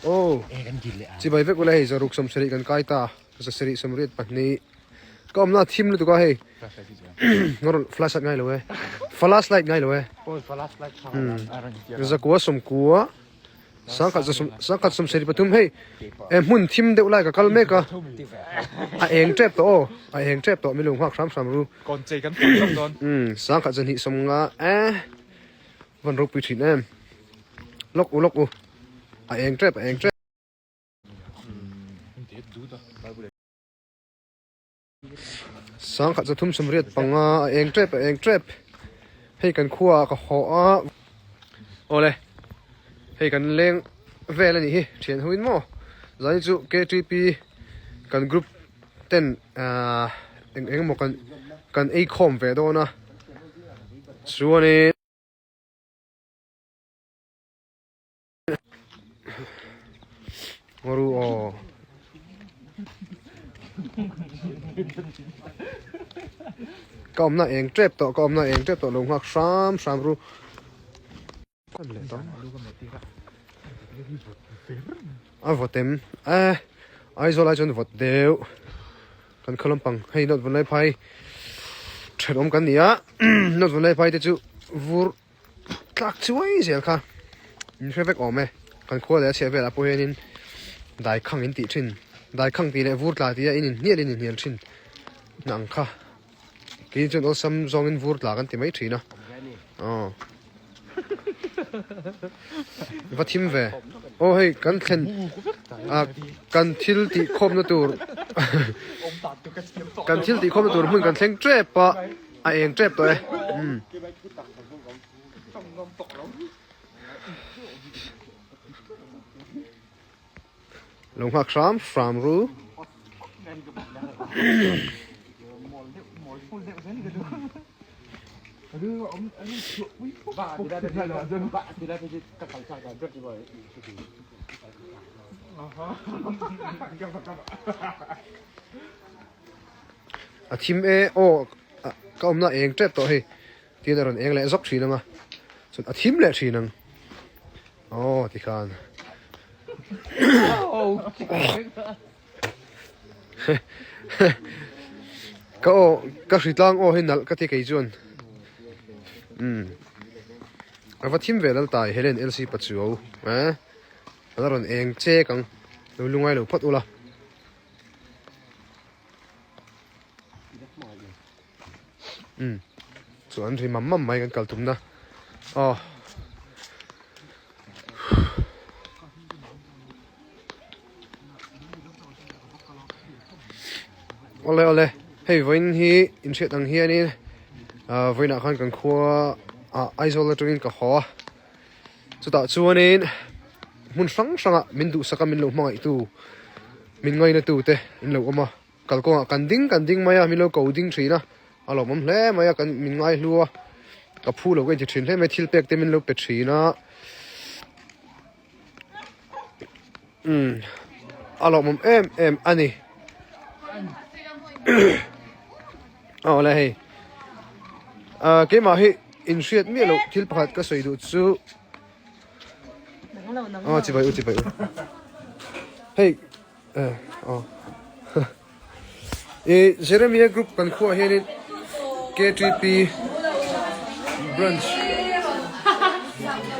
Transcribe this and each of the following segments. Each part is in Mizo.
Aw chibai vek ula hei zaruk sawmsarih kan kai ta zasarih sawmriat pahnih ka awmna a thim lutuk a hei flash light ngai lo e flash light ngai lo e zakua sawmkua sangkhat sangkhat sawmsarih pathum hei e hmun thim deuh lai ka kal mek a a eng tep tawh aw a eng tep tawh milo nghak hram hram ru sangkhat zahnih sawmnga e. Van ropui thin em. Lawk u lawk u. A eng tep a eng tep. Sangkhat zathum sawmriat panga a eng tep a eng tep. Hei kan khua ah ka haw a. Awle hei kan leng vel a nih hi thian ho in maw. Zan hi chu KTP kan group ten ahh eng eng emaw kan kan ei khawm ve dawn a chuanin ngaw aw ka awmna eng tep tawh ka awmna eng tep tawh lo nghak hram hram ru. A vawt em eh Aizawl ai chuan vawt deuh kan khaw lampang hei note vawn lai phai thenawm kan ni a note vawn lai phai te chu vur tlak chuai zel kha in hre vek awm e kan khua leh a chhiah velah pawh hianin daikhang in tih thin daikhang tih leh vur tla tih a in inhnial in inhnial thin na ang kha. Kei chuan awlsam zawngin vur tla kan ti mai thin a. Aw. Va thim ve. Aw hei kan thlen a kan thil tih khawmna tur kan thil tih khawmna tur hmun kan thleng tep a a eng tep tawh e. Umm. Lo nghak hram hram ru. A thim e aw ka awmna eng tep tawh hei tin a rawn eng leh zawk thin ang a chuan a thim leh thin ang. Aw tikhan ka aw ka hritlang aw hi nalh ka ti kei chuan umm a va thim ve lal tai Helen LC Pachuau eh a la rawn eng chek ang lo lungai lo phawt ula. Umm chuan ri mam mam mai kan kal tumna aw awle awle hei vawiin hi inhriat ang hianin ah vawiinah khan kan khua ah Aizawl atangin ka haw a chutah chuanin hmun hrang hrangah min duhsak a min lo hmangaihtu min ngainatu te an lo awm a. Kalkawngah kan ding kan ding mai a, min lo ko ding thin a, a lawmawm hle mai a, kan min ngai hlu a, ka phu lo ka inti thin hle mai, thil pek te min lo pe thin a, umm a lawmawm em em a ni. Awle hei ah keimah hi inhriat miah loh thil pakhat ka sawi duh chu aw chibai u chibai u hei. Eh aw I Jeremia group kan khuah hianin KTP branch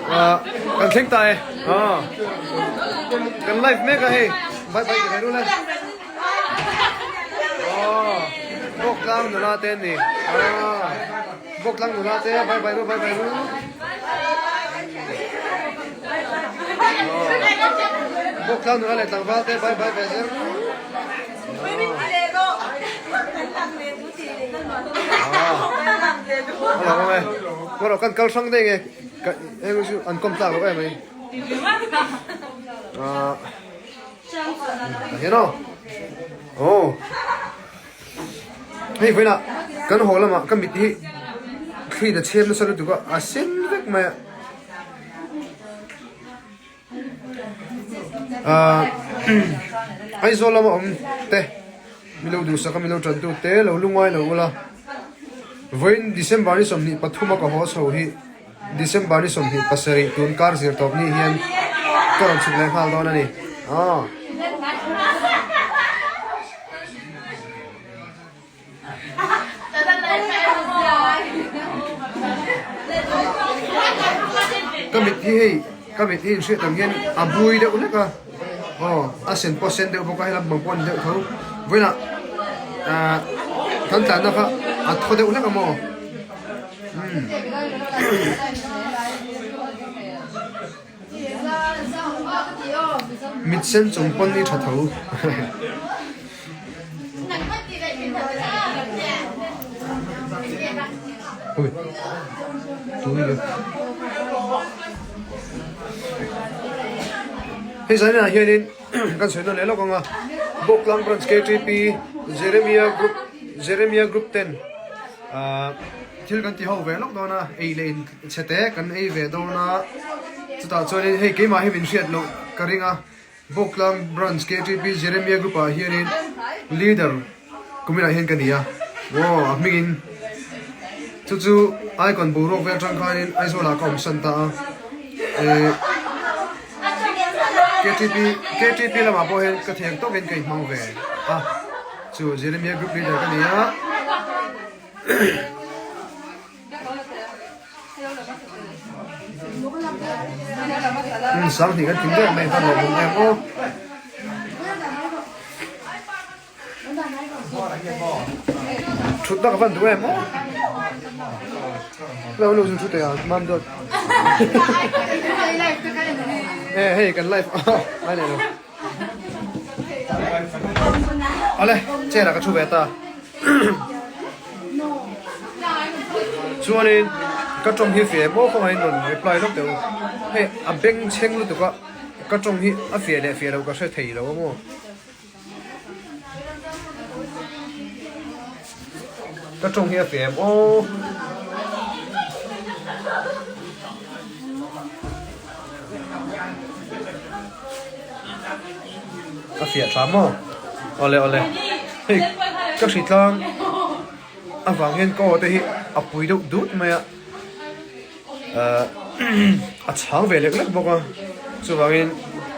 ah kan thleng ta e ah kan live mek a hei bye bye ti ve rul e aw Bawktlang nula te an ni ah Bawktlang nula te bye bye ru bye bye ru. Bawk tlang nula leh tlangval te bye bye ve zel. A lo awm e. Kawr kan kal hrang daih nge heng chu an kawm tlak loh em mai. Ah hian aw. Aw. Hei vawiinah kan haw lamah ka mit hi thliin a chhem nasa lutuk a, a sen vek mai a. Ahh Aizawl lama awm te milo duhsak a milo tantu te lo lungai lo ula vawiin December ni 23 a ka haw chho hi December ni 27 tun kar zir tawp ni hian Ka rawn chhuk leh nghal dawn a ni. Aw. Ka mit hi hei ka mit hi inhriat ang hian a bui deuh hlek a aw a sen pawh a sen deuh bawk a helam bang pawh a ni deuh tho vawiinah ah kan tlanna kha a thaw deuh hlek a maw umm. Mit sen chung pawn i tha tho. Ui tui le. Hei zanin ah hianin kan sawi nawn leh lawk ang a, Bawktlang Branch KTP Jeremia Group Jeremia Group ten ah thil kan ti ho ve lawk dawn a, ei leh in Chhe te kan ei ve dawn a, chutah chuanin hei keimah hi min hriat loh ka ring a, Bawktlang Branch KTP Jeremia Group ah hianin Leader kuminah hian ka ni a, aw a hmingin chu chu Icon boruak vel atang khanin Aizawl ah ka awm san ta a, eh KTP KTP lamah pawh hian ka theng tawkin ka inhmang ve a, chu Jeremia Group Leader ka ni a. Sang hnih kan tling deuh mai hman lo bawk em aw. Thutna ka van duh em aw. Lo lo chu thu teh a mam dawt. E hei kan live ai leh lo. Ale chair ah ka thu ve ta. Chuanin ka tawng hi fiah maw kawngah in rawn reply lawk teh u. Hei a beng chheng lutuk a ka tawng hi a fiah leh fiah lo ka hre thei lo a maw. Ka tawng hi a fiah em aw. A fiah tha maw? Awle awle. Hei ka hritlang avang hian ka aw te hi a pui deuh dut mai a. Ahh a chhang ve lek lek bawk a. Chuvangin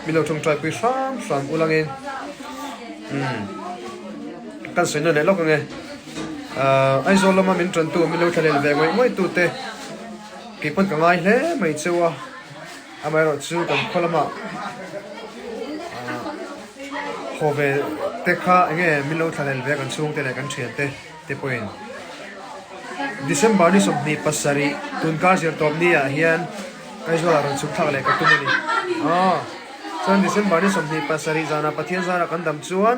min lo tawngtai pui hram hram ulangin umm kan sawi nawn leh lawk ange. Ahh Aizawl lama min tantu min lo thla lel ve ngawih ngawih tute keipawn ka ngai hle mai cheu a. Amaherawh chu kan khaw lamah haw ve te kha eng nge min lo thla lel ve a kan chhungte leh kan thiante te pawhin December ni 27 tunkar zirtawp ni ah hian Aizawl ah rawn chhuk thlak leh ka tum a ni. Aw chuan December ni 27 zanah Pathian zarah kan dam chuan.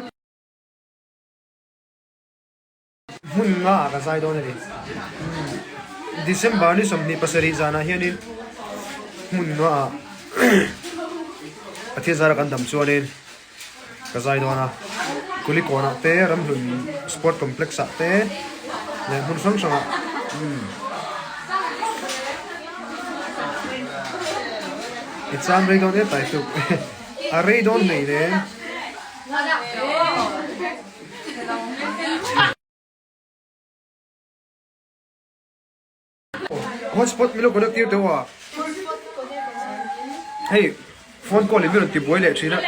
Hmun nga ah ka zai dawn a ni. December ni 27 zanah hianin hmun nga ah Pathian zara kan dam chuanin ka zai dawn a. Kulikawn ah te, Ramhlun Sport Complex ah te leh hmun hrang hrang ah I cham rei dawn em tai tuk a rei dawn hlei nen. Hotspot min lo connect tir teuh a. Hei phone call in min rawn ti buai leh thin a.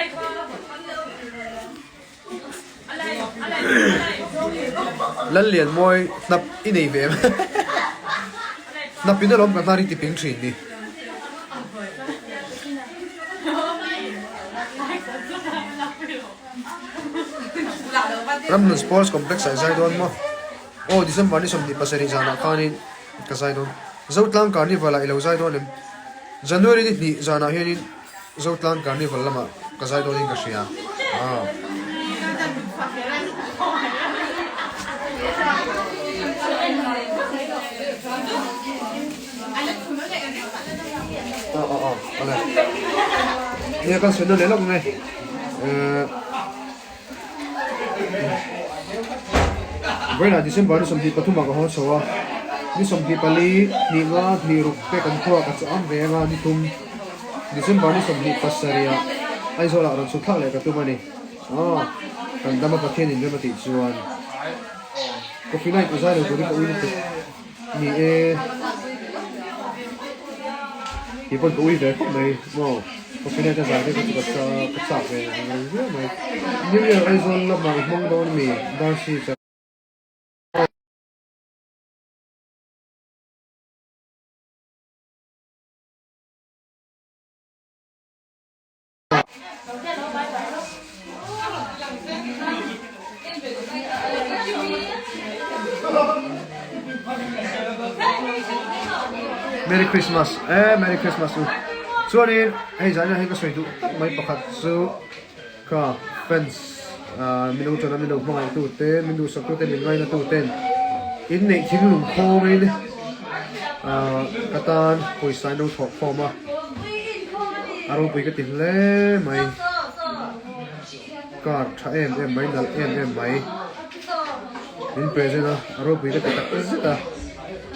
Lallianmawi hnap i nei ve em? Hnap in alawm ka hnar i ti ping thin ni. Ramhlun Sports Complex ah i zai dawn maw? Aw, December ni 27 zanah khanin ka zai dawn. Zotlang Carnival ah i lo zai dawn em? January ni hnih zanah hianin Zotlang Carnival lamah ka zai dawnin ka hria. Aw. Aw aw aw, awle. Nia kan sawi nawn leh lawk ang e. Vawiinah December ni 23 ah ka haw chho a, ni 24, hnih nga, hnih ruk te kan khuaa ka chah ang ve anga ni thum December ni 27 ah Aizawl ah rawn chhuk thlak leh ka tum a ni. Aw, kan dam a Pathian in rem a tih chuan Coffee night i zai lo turin ka ui lutuk. Ni e, kei pawn ka ui ve khawp mai maw. Copyright a zai te chu ka ka chak ve ang reng viau mai. New Year Aizawl lamah i hmang dawn mi? Darcy chuan. Merry Christmas eh Merry Christmas u chuanin hei zan hei ka sawi duh tak mai pakhat chu ka fans ah min lo tana min lo hmangaih tu te min duhsak tu te min ngaina tu ten inneih thinglung khawngin ah ka tan pawisa in lo thawh khawm a a ropui ka ti hle mai. Car tha em em mai nalh em em mai min present a a ropui ka ti tak zet a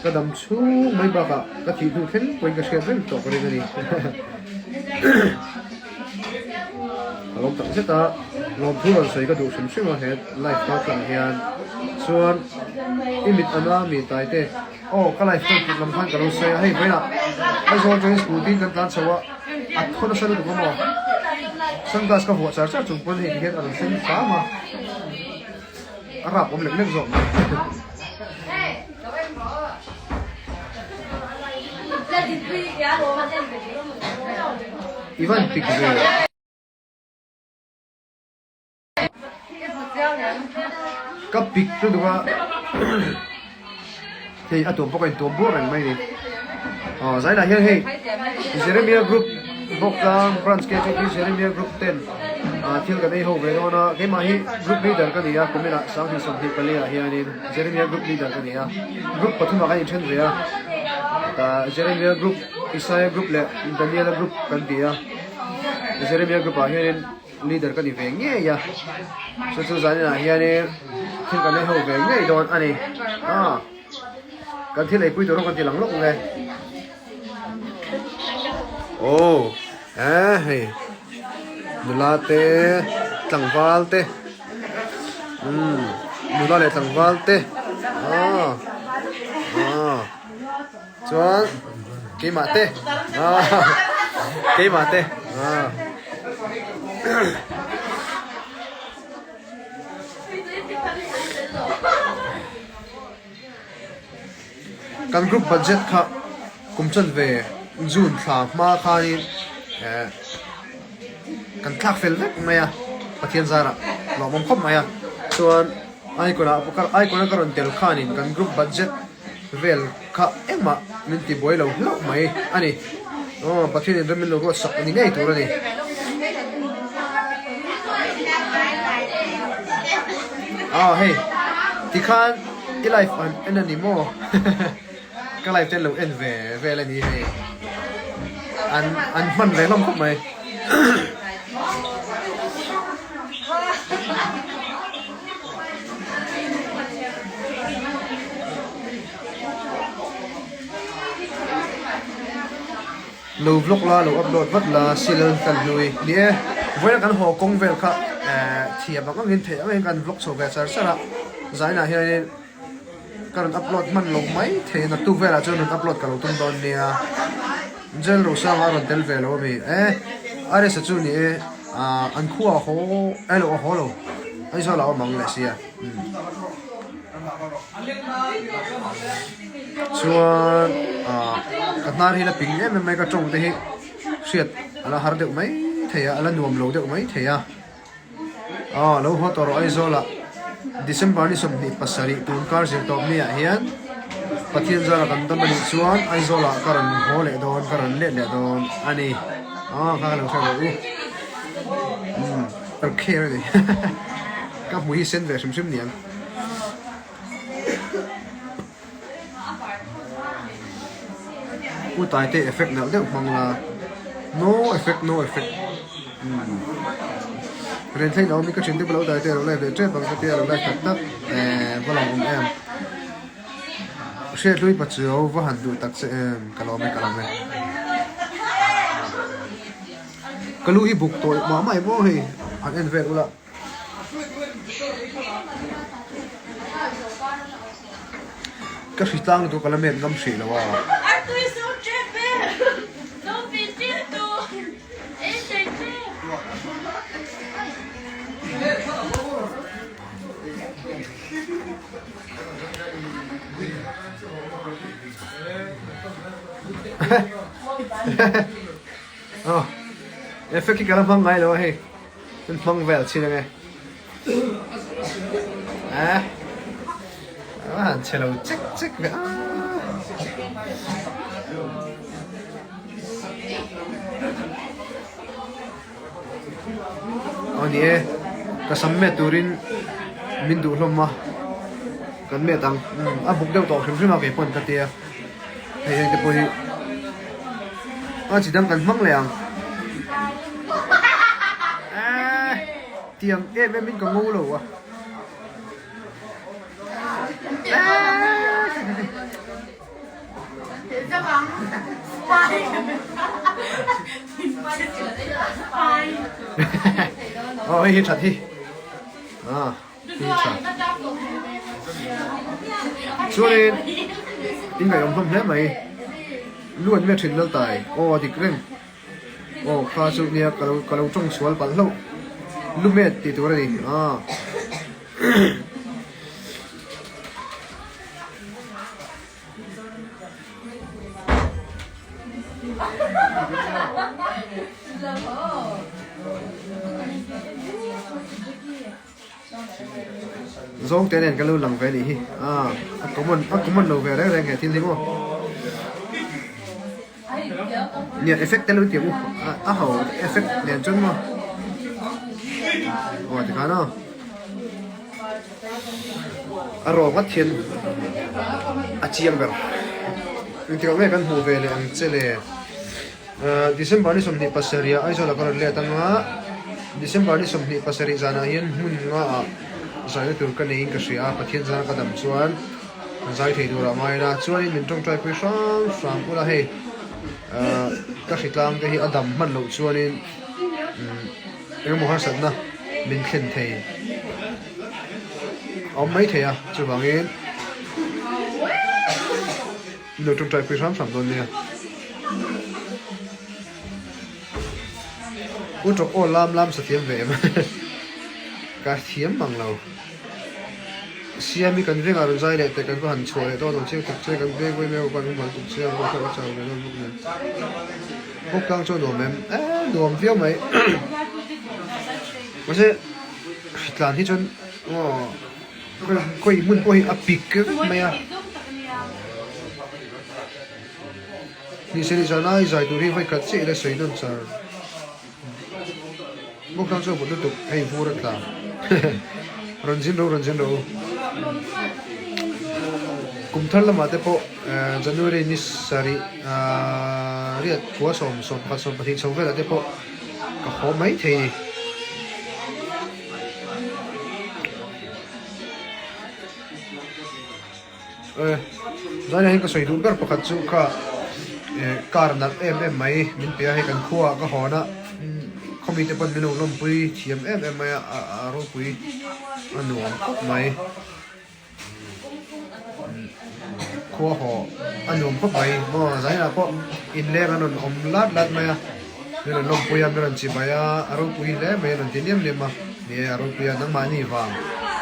ka dam chhung mai bakah ka thih hnu thleng pawhin ka hriat reng tawh ka ring a ni ka lawm tak zet a lawmthu rawn sawi ka duh hrim hrim a he life kal tlang hian chuan i mit ana mi tai te aw ka life kal tih lam khan ka lo sawi a hei vawiinah Aizawl atangin scooty in kan tlan chho a. A thaw nasa lutuk a maw? Sunglass ka vuah char char chung pawn hei ti hian a rawn sen hram a, a rap awm lek lek zawk mai. I van pik ve. Ka pik lutuk a hei a tuam pawh ka intuam bur reng mai ni aw zainah hian hei Jeremia group Bawktlang branch ke chu Jeremia group ten ah thil kan ei ho ve dawn a keimah hi group leader ka ni a kuminah 2024 ah hianin Jeremia group leader ka ni a group pathumah kan inthen ve a tah Jeremia group Isaiah group leh Daniela group kan ti a Jeremia group ah hianin Leader ka ni ve ngei a, chu chu zaninah hianin thil kan ei ho ve ngei dawn a ni. Ah, kan thil eipui tur rawng kan ti lang lawk nge. Oh, eh hei, nula te, tlangval te, umm, nula leh tlangval te, ah, ah, chuan keimah te, ah, keimah te, ah. Kan group budget kha kum chan ve June thla hma khanin eh kan thlak fel vek mai a Pathian zarah lawmawm khawp mai a chuan icon ah icon a ka rawn tel khanin kan group budget vel kha engmah min ti buai lo hlauh mai a ni. Aw Pathian in ram min lo ruat sak a ni ngei tur a ni. Aw hei tikhan i life an en a ni maw ka life te an lo en ve vel a ni hei an an hman ve hlawm khawp mai. Lo vlog la, lo upload vat la, silal kan hlui. Ni e, vawiin a kan haw kawng vel kha thiam ang angin theih angin kan vlog chho ve char char a, zainah hianin ka rawn upload hman lo mai thei a, naktuk velah chuan rawn upload ka lo tum dawn nia. Jail Rosanga a rawn tel ve lo a mi? E, Aresa chu ni e, an khua a haw, e lo a haw lo, Aizawl ah a awm ang leh sia. Chuan ah ka hnar hi la ping em em mai ka tawng te hi hriat a la har deuh mai thei a a la nuam lo deuh mai thei a aw lo haw tawh rawh Aizawl ah December ni 27 tun kar zir tawp ni ah hian Pathian zara kan dam anih chuan Aizawl ah ka rawn haw leh dawn ka rawn let leh dawn a ni aw kha ka lo hre rawh u umm kher a ni. Ka hmu hi sen ve hrim hrim niang. U Taite effect nalh deuh hmang la. No effect no effect. Umm. Renthlei lo awm hi ka thin te pawh lo Taite lo live leh tep ang ka tia lo live tak tak eh va lang awm em. Hriathlui Pachuau va han duh tak che em ka lawm e ka lawm e. Ka lu hi buk tawih mah mah em aw hei han en vel ula. Ka hri tlang lutuk ka la met ngam hrih lo a. Aw effect hi ka la hmang ngai lo a hei kan hmang vel chin ange eh a han chhe lo chek chek ve a. Aw ni e, ka sam met turin min duh hlawm a, kan met ang, a buk deuh tawh hrim hrim a kei pawn ka tia, hei heng te pawh hi a chi dang kan hmang leh ang, eeh tiang em em in ka ngo lo a. Aw hei hi that hi a hi tha chuanin in ngaihawm hlawm hle mai lu an me thin lal tai aw a dik reng aw kha chu nia ka lo ka lo tawng sual palh hlauh lu met tih tur a ni a. Zawngte nen kan lo lang ve anih hi a common a common lo ve reng reng he thil hi maw nia effect te lo ti ang u a ho effect nen chuan maw aw tikhan aw. A rawng ngat hian a chiang ber. Engtikah nge kan hmuh ve leh ang che le? December ni 27 ah Aizawl ah ka rawn let anga December ni 27 zanah hian hmun nga ah zaina tur ka neiin ka hria a, Pathian zana ka dam chuan zai thei turah ngai ila chuanin min tawngtai pui hrang hrang ula hei ka hritlang te hi a dam hman loh chuanin Engemaw harsatna min thlen thei a awm mai thei a, chuvangin min lo tawngtai pui hram hram dawn nia. U tawk aw lam lam sa thiam ve em ka thiam mang lo. Siami kan vengah rawn zai leh teh kan va han chhuah leh dawn ang chiang tak che kan veng vawi mai kan human tuk chiang rual kha ka chau ve dawn bawk nen. Bawk tlang chu a nuam em? Eh nuam viau mai. Mahse hritlan hi chuan aw khawi hmun pawh hi a pik vek mai a. Ni se ni zan a i zai tur hi vawi khat chiah ila sawi nawn char. Bawk tlang chu a vawt lutuk hei vur a tla. Rawn zin ro rawn zin ro. Kum thar lamah te pawh January ni sarih riat khua 11 12 chho velah te pawh ka haw mai thei ni. Zaina hian ka sawi duh ber pakhat chu kha car nalh em em mai min pe a, hei kan khuaah ka hawn a khawmi te pawn min lo lawmpui thiam em em mai a, a ropui a nuam khawp mai. Khua haw a nuam khawp mai maw zainah pawh inleng an rawn awm lat lat mai a min rawn lawmpui a min rawn chibai a a ropui hle mai a rawn ti liam liam a ni e a ropui a nangmahni vang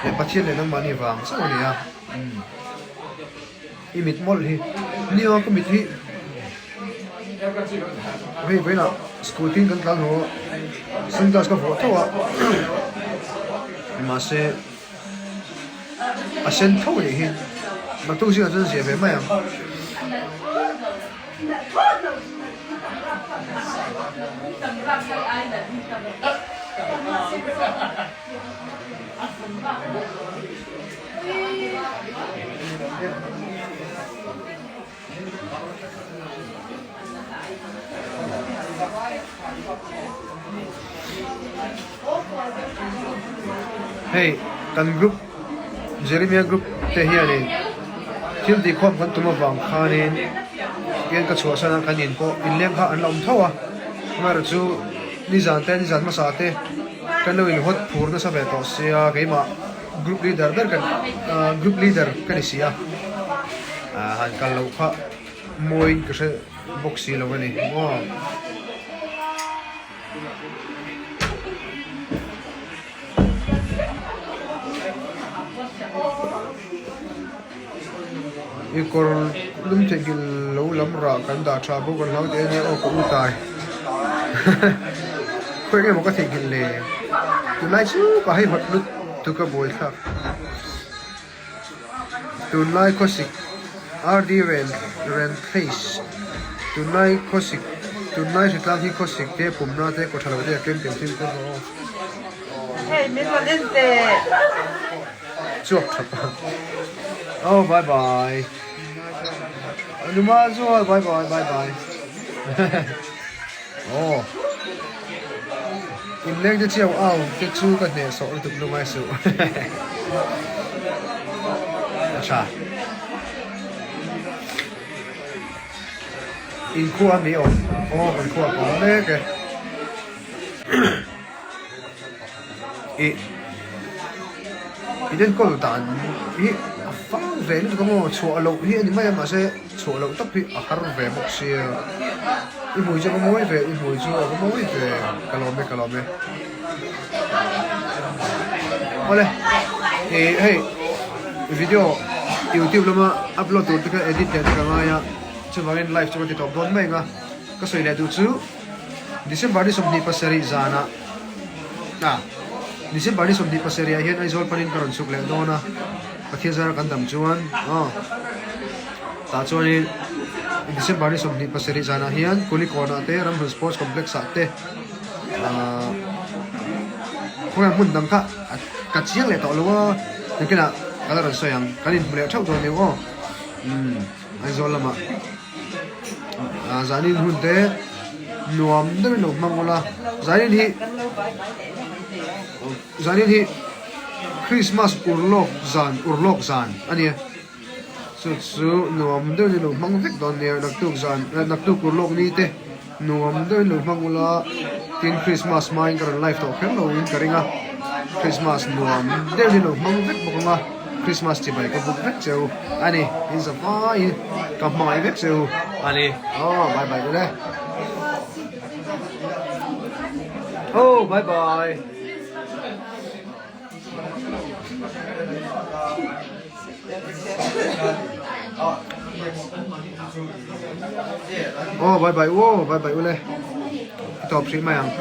leh Pathian leh nangmahni vang chauh a ni a umm i mit mawlh hi nia ka mit hi hei vawiinah scooty in kan tlan haw a sunglass ka vuah tho a mahse. A sen tho anih hi. Naktuk zingah chuan ziah ve mai ang. Hei kan group Jeremia group te hianin thil tih khawm kan tum avang khanin tihian ka chhuahsan a kan in pawh inleng kha an la awm tho a amaherawh chu nizan te nizan hmasa te kan lo inhawt phur nasa ve tawh sia keimah group leader ber kan group leader ka ni si a han kal loh kha mawiin ka hre bawk si lo a ni maw. I kawr lum theihnghilh lo lam rah kan dah tha bawk an hlau teh ania aw ka u tai. Khawi eng emaw ka theihnghilh le. Tunlai chu ka haihawt lut tuk a buai thlak. Tunlai khawsik RD Ren Ren Place Tunlai khawsik Tunlai hritlang hi khawsik te pumna te kawtha lo te a tlem tel thil te pawh aw. Hei min rawn en teh. Chuak tha pa. Oh bye bye. Numa zual bye bye bye bye. Oh. Inleng te chiau au te chu ka hneh sawh lutuk lungai suh. A tha. Inkhua mi awm. Oh kan khua ka awm mek e. Ih inenkawl dan hi a fang ve lutuk a maw chhuah loh hi a ni mai a mahse chhuah loh tak hi a har ve bawk sia i hmui chu a va mawi ve i hmui chu a va mawi ve ka lawm e ka lawm e awle ih hei video youtube lama upload tur te kha edit leh te ka ngai a chuvangin live chu ka ti tawp dawn mai ang a ka sawi leh duh chu. December ni 27 zanah ah December ni 27 ah hian Aizawl panin ka rawn chhuk leh dawn a, Pathian zara kan dam chuan aw tah chuanin December ni 27 zanah hian Kulikawn ah te Ramhlun Sports Complex ah te ah khawnge hmun dang kha ka chiang leh tawh lo a, nakinah ka la rawn sawi ang, kan inhmu leh theuh dawn aniang aw umm Aizawl lamah. Zanin hun te nuam deuhin lo hmang ula zanin hi zanin hi Christmas urlawk zan urlawk zan a nia chu chu nuam deuhin lo hmang vek dawn nia naktuk zan naktuk urlawk ni te nuam deuhin lo hmang ula tin Christmas hmain ka rawn live tawh kher lo in ka ring a Christmas nuam deuhin lo hmang vek bawk ang a. Christmas chibai ka buk vek cheu a ni in za hmaiin ka hmangaih vek cheu a ni aw bye bye ule oh bye bye oh bye bye oh bye bye ule tawp hrih mai ang.